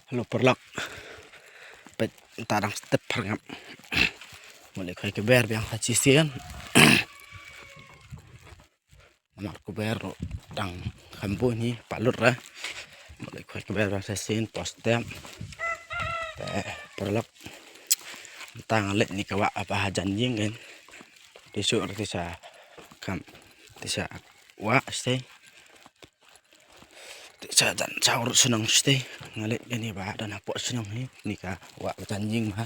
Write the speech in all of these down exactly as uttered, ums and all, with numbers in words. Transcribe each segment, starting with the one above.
Hello paralok. Peit mynta dang step pyrngap. Mut leit khwai kber biang sa shisien. Namar kber ruh dang kham bun hi, palut re. Mut leit khwai kber biang sa shisien, poi step. Te paralok, mynta nga leit ïa kane ka wah ba hajan ïing kan. Te shu ruh te sa kam te sa wah shisha. Te sa jan sa ruh shnong shisha. Nga leit kane ba don hapoh shnong hi, kane ka wah ba hajan ïing ba.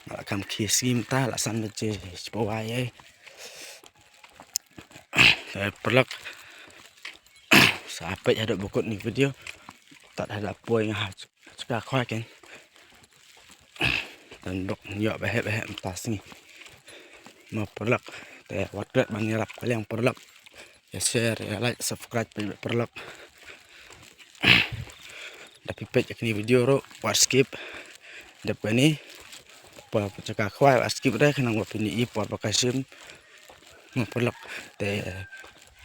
Nga la kham khie sngi mynta, la san baje shiphew wai ei. Te paralok, sa peit haduh ba kut kane ka video. Tad haduh poi nga ha jaka khwai kan. Don bok ïoh ba heh ba heh mynta sngi. Mo paralok, te wat klet ban ïarap ka liang paralok. Ïa share, ïa like, subscribe peit beit paralok. Da phi peit ïa kane ka video ruh wat skip. Dep kane, poi jaka khwai wat skip re, khnang ba phin ïohi por ba ka shim. Mo paralok, te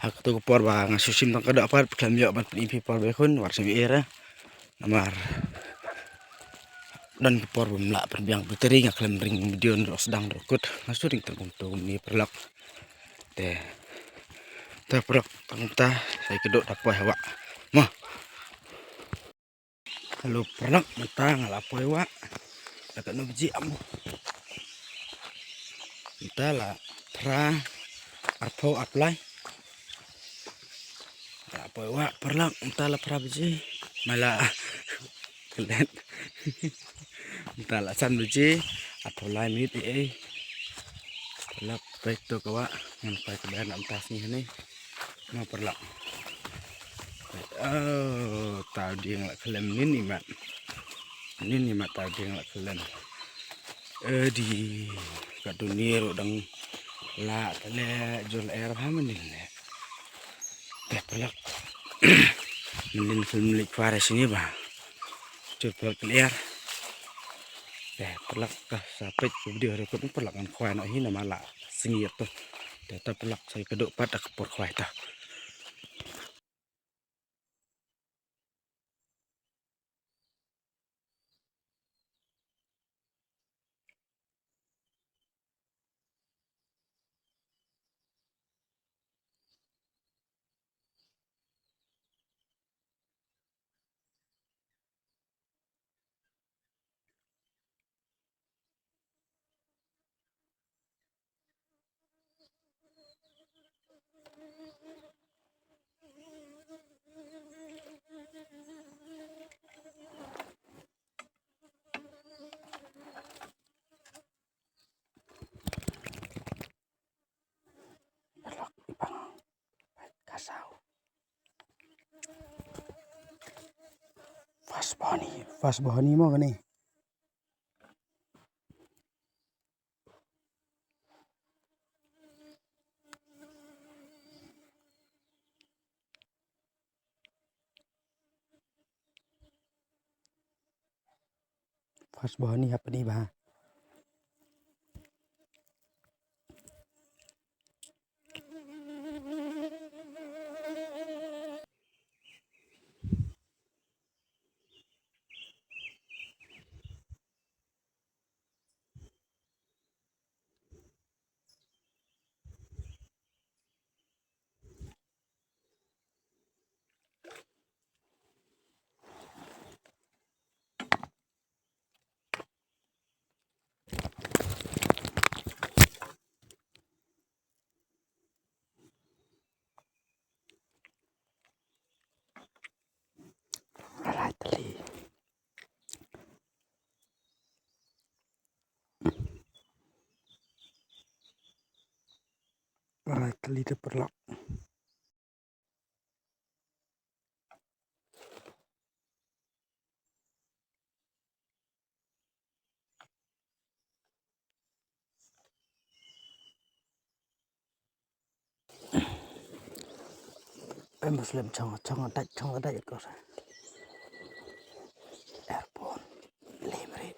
ha kato ka por ba nga shu shim tang ka doh pat, khlem ïoh ban pyni phi por ba khun, wat shim ïa re. Namar don ki por bym lah pynbiang battery, nga khlem ring video, ruh sdang ruh kut, nga shu ring tang kumto kumne paralok. Te, te paralok, tang kumta sa ïakynduh da poi ha wah. Mo. Hello paralok, mynta nga la poi wah. La katno baje amo? Mynta la phra arphew arphew lai. La poi wah paralok, mynta la phra baje. Mala klet. Mynta la san baje arphew lai minit ei ei. Paralok, peit to ka wah, ngan poi kber na mynta sngi hangne. Mo paralok. Oh, taw dieng la khlem nin imat. Nin imat taw dieng la khlem. Edi, ka dunia ruh dang la tele jur er ha mynnin le. Te paralok. Mynnin khlem leit khwai re sini ba. Jur paralok lyer. Te paralok, ka sa peit ka video re kut paralok, ngan khwai noh hi namar la sngi ïa to. Te to paralok, sa ïakynduh pat da ka por khwai to. Paralok, i pang. Ka saw. Fast bha ni, fast bha ni mo kane. Fast bha ni, hap ni bha. Rai tylli. Rai tylli te paralok. Em Muslim chong chong dai chong dai ko sa. Airport. Limri.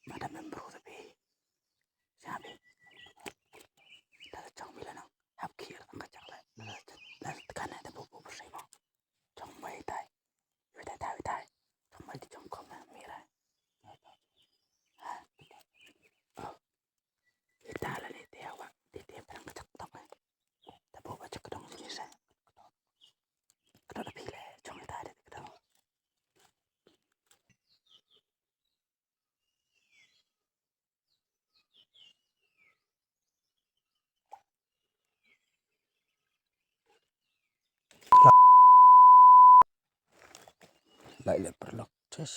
Madam em bro tapi. Sabi. Ai le paralok. Tis.